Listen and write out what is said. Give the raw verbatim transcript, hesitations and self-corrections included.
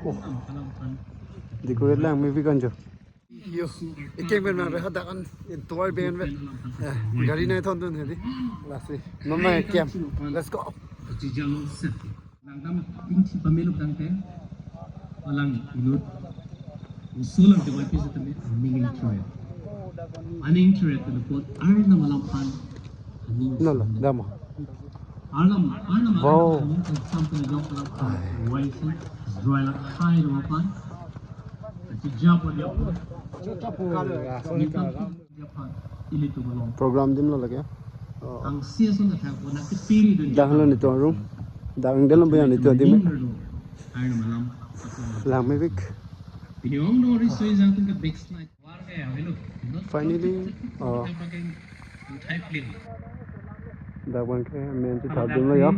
Oh. Decorate lang mepik anjo. Yo, ikeng pen ma hadak an tovar pen pen. Eh, gari nangthondun hedi. Lasi. Mama kem. Let's go. Langdam tingthi pamelo tangte. Alang inut. Usulang de wai pisa tame aning chore. Aning chore te lepot Arnam alam aphan. No, no, dama. Arnam, Arnam Wow. Aning sampai jok alam aphan. Wai si, Israel akhai alam aphan. Ati jabo dia aphan. Ningkan dia aphan. Ilitum along. Program adim lo lake. Oh. Ang sia son athak ko na kepiri dun. Dak lo netum arum. Dak ingdeng lo ba netum adim. Ning lo. Arnam alam. Lang mepik. Pini ong do ri soi jang tum ke backslide. Finally, oh. Dak abang ke men si thap adim lo ya.